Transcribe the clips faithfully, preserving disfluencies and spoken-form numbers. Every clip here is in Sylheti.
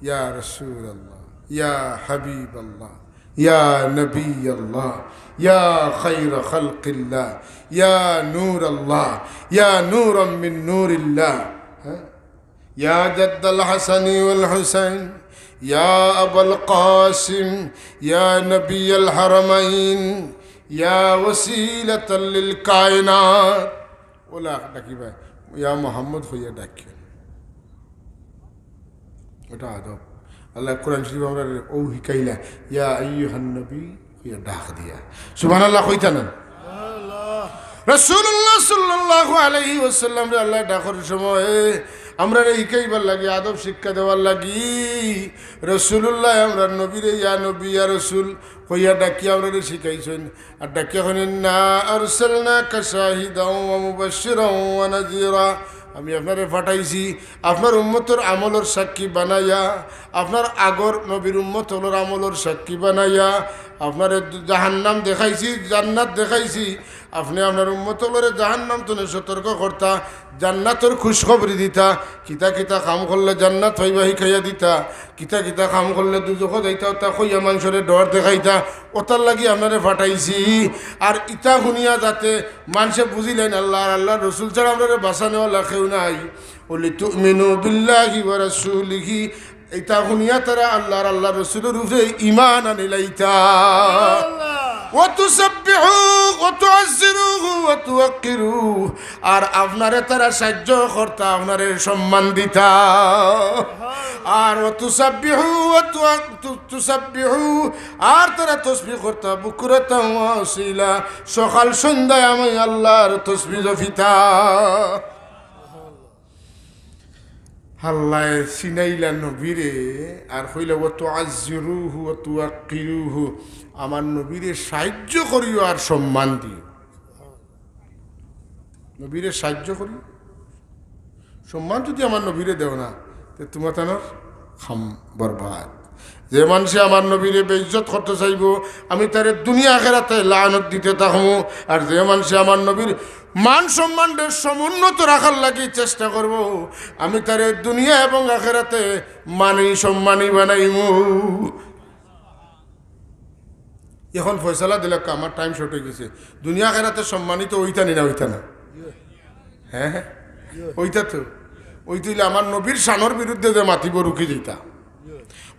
يا رسول الله، يا حبيب الله، يا نبي الله، يا خير خلق الله، يا نور الله، يا نورا من نور الله. হ্যাঁ? يا جد الحسن والحسين، يا أبا القاسم، يا نبي الحرمين، يا وسيلة للكائنات. ওলা ডাকিবা, ইয়া মোহাম্মদ কইয়া ডাকিও। ওটা আদব। আল্লায় কোরআন শরীফ আমরারে অউ হিকাইলা, ইয়া আইয়ুহান নবী কইয়া ডাক দিয়া। সুবহানাল্লাহ কইতা না? রাসূলুল্লাহ সাল্লাল্লাহু আলাইহি ওয়াসাল্লামরে আল্লায় ডাকর সময় আমরারে হিকাইবার লাগি, আদব শিক্ষা দেওয়ার লাগি রাসূলুল্লায় আমরার নবীরে ইয়া নবী, ইয়া রাসূল কইয়া ডাকিয়া আমরারে শিখাইছইন। আর ডাকিয়া কইন, "إنا أرسلناك شاهدا ومبشرا ونذيرا।" আমি আপনারে পাঠাইছি আপনার উম্মতর আমলর সাক্ষী বানাইয়া, আপনার আগর নবীর উম্মত অকলর আমলর সাক্ষী বানাইয়া, আপনারে জাহান্নাম দেখাইছি, জান্নাত দেখাইছি। আপনে আপনার উম্মত অকলরে জাহান্নাম তনে সতর্ক করতা, জান্নাতর খুশখবরি দিতা, কিতা কিতা কাম করলে জান্নাত পাইবা হিকাইয়া দিতা, কিতা কিতা কাম করলে দুজখো যাইতা, ওটা কইয়া মানষরে ডর দেখাইতা, ওটার লাগি আপনারে পাঠাইছি। আর ইতা হুনিয়া যাতে মানষে বুঝিলাইন আল্লাহ আর আল্লাহর রসুল ছাড়া আমরারে বাঁচানেওয়ালা কেউ নাই। ولتؤمنوا بالله ورسوله, ইতা হুনিয়া তারা আল্লাহ আর আল্লাহর রসুলর উপরে ঈমান আনিলাইতা। وتسبحوه وتعزروه وتوقروه, আর আপনারে তারা সাহায্য করতা, আপনারে সম্মান দিতা। আর وتسبحوه وتسبحوه, আর তারা তসবিহ করতা, بكرة وأصيلا, সকাল সন্ধ্যায় আমি আল্লাহর তসবিহ জপিতা। আল্লায় চিনাইলা নবীরে, আর কইলা, "وتعزروه وتوقروه", আমার নবীরে সাহায্য করিও আর সম্মান দিও। নবীরে সাহায্য করিও, সম্মান যদি আমার নবীরে দেও না, তে তুমাতানর কাম বরবাদ। যে মানষে আমার নবীরে বেইজ্জত করতে চাইবো, আমি তারে দুনিয়া আখেরাতে লানত দিতে থাকমু। আর যে মানষে আমার নবীর মান সম্মানরে সমুন্নত রাখার লাগি চেষ্টা করবো, আমি তারে দুনিয়া এবং আখেরাতে মানি সম্মানী বানাইমু। এখন ফয়সালা দিলাউক্কা, আমার time short অইগেছে। দুনিয়া আখেরাতে সম্মানিত অইতা নি না অইতা না? হ্যাঁ, হ্যাঁ। অইতা তো। অইতা অইলে আমার নবীর শানর বিরুদ্ধে যে মাতিবো রুকি দিতা।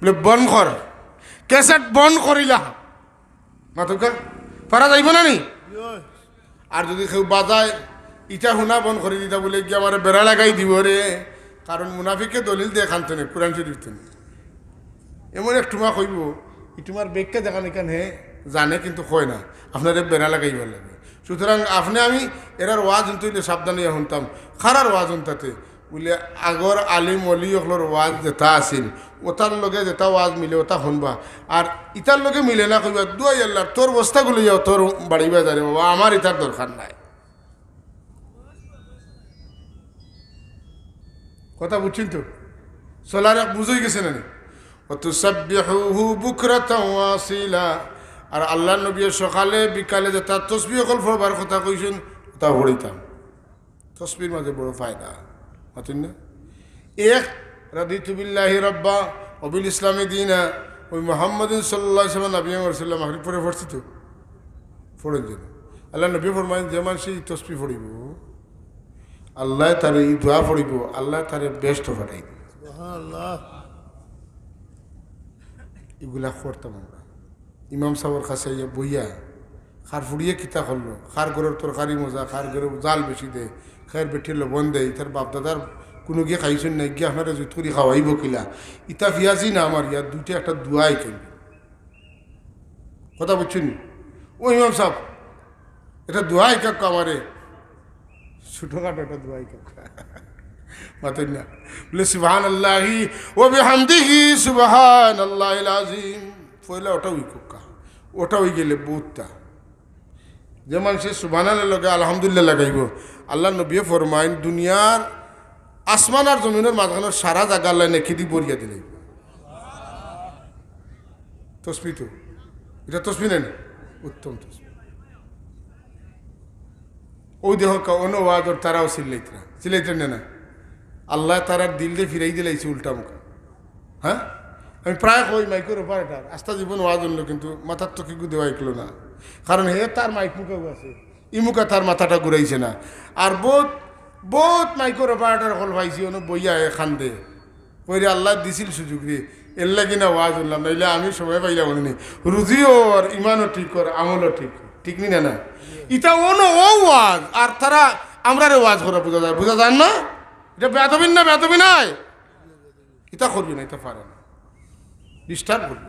বলে, "বন্ধ কর, cassette বন্ধ করিলা।" মাতুক্কা, পারা যাইবো না নি? আর যদি কেউ বাজায়, ইটা হুনা বন্ধ করি দিতা, বলে গিয়া আমারে বেড়া লাগাই দিবো রে। কারণ মুনাফিকে দলিল দেয় কান তনে, কোরআন শরীফ তনে। এমন এক টুমা কইবো, ই টুমার ব্যাখ্যা দেখান এখান হে জানে কিন্তু কয় না, আপনারে বেড়া লাগাইবার লাগি। সুতরাং আপনে আমি এরার ওয়াজ হুনতে অইলে সাবধান অইয়া হুনতাম। কারার ওয়াজ হুনতাতে? বলে, আগর আলিম অলি অকলর ওয়াজ যেটা আছিল, ওটার লগে যেটা ওয়াজ মিলে, ওটা হুনবা। আর ইটার লগে মিলে না, কইবা, "দুয়াই আল্লাহর, তোর বস্তাগুলো যাও, তোর বাড়ি বাজারে বাবা, আমার ইটার দরকার নাই।" কথা বুঝছইন তো? চলার এক বুঝ অইগেছে না নি? "ওয়াতুসাব্বিহুহু বুকরাতাও ওয়া আসীলা।" আর আল্লাহর নবী সকালে বিকালে যেটা তসবিহ অকল পড়বার কথা কইছইন, ওটা পড়িতাম। তসবির মাঝে বড় ফায়দা। মাতুন না? এক, রাদিতু বিল্লাহি রাব্বা ওয়া বিল ইসলামি দীনা, ওই মুহাম্মাদিন সাল্লাল্লাহু আলাইহি ওয়াসাল্লাম নবী আমার সাল্লাম আখরি পরে পড়ছি তো? পড়েন যেন। আল্লাহর নবী ফরমাইন, যে মানষে ই তসবি পড়িবো, আল্লায় তারে ই দোয়া পড়িবো, আল্লায় তারে বেহেস্তো পাঠাই দিবো। সুবহানাল্লাহ। ইগুলা করতাম আমরা। ইমাম সাবর কাছে আইয়া বইয়া, কার ফুড়িয়ে কিতা করলো, কার ঘরর তরকারি মজা, কার ঘরর জাল বেশি দে, কার বেটিয়ে লবণ দে, ইতার বাপ দাদার কুনু গিয়া খাইছইন না, গিয়া আপনারে জুত করি খাওয়াইবো কিলা। ইতা ফিয়াজি না আমার, ইয়া দুইটা একটা দোয়া আইছইন। কথা বুঝছইন নি? ও ইমাম সাব, এটা দোয়া হিকাউক্কা আমারে। ছোটখাটো একটা দোয়া হিকাউক্কা। মাতুন না। বলে, "সুবহানাল্লাহি ওয়া বিহামদিহি, সুবহানাল্লাহিল আযীম।" পয়লা ওটা হিকাউক্কা। ওটা অইগেলে বউততা। যে মানষে সুবহানাল্লাহর লগে আলহামদুলিল্লাহ লাগাইবো, আল্লাহর নবীয়ে ফরমাইন, দুনিয়ার আসমান আর জমিনর মাঝখানর সারা জাগা আল্লায় নেকি দি ভরিয়া দিলাইবো। তসবি তো। ইটা তসবি নায় নি? উত্তম তসবি। অউ দেখউক্কা, অনো ওয়াজর তারাও চিল্লাইতরা। চিল্লাইতরা না, না। আল্লায় তারার দিলরে ফিরাই দিলাইছে উল্টা মুখা। হ্যাঁ, আমি প্রায় কই মাইকর অপারেটর, আস্তা জীবন ওয়াজ হুনলো, কিন্তু মাথাত তো কিগু দেওয়া ইকলো না। কারণ হে তার মাইক মুখাউ আছে, ইমুখা তার মাথাটা ঘুরাইছে না। আর বউত, বউত মাইকর অপারেটর অকল পাইছি, অনো বইয়া হে কান্দে। কইরে আল্লায় দিছিল সুযোগ রে, এরলাগি না ওয়াজ হুনলাম, নাইলে আমি সময় পাইলাম অনে নি। রুজিও অর, ইমানও ঠিক অর, আমলও ঠিক অর। ঠিক নি না, না? ইতা অনো অউ ওয়াজ, আর তারা আমরারে ওয়াজ করা বুঝা যায়, বুঝা যায় না? ইতা বেয়াদবি না, বেয়াদবি নায়? ইতা করবি না, ইতা পারে না, ডিস্টার্ব করবি।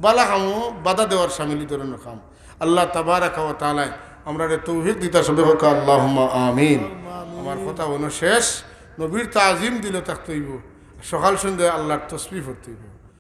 বালা কামো বাধা দেওয়ার সামিল ই ধরনর কাম। আল্লাহ তাবারাকা ওয়া তাআলায় আমরারে তৌফিক দিতা, সবে কউক্কা আল্লাহুম্মা আমিন। আমার কথা অনো শেষ। নবীর তাজিম দিলে থাকতে অইবো, সকাল সন্ধ্যায় আল্লাহর তসবিহ পড়তে অইবো।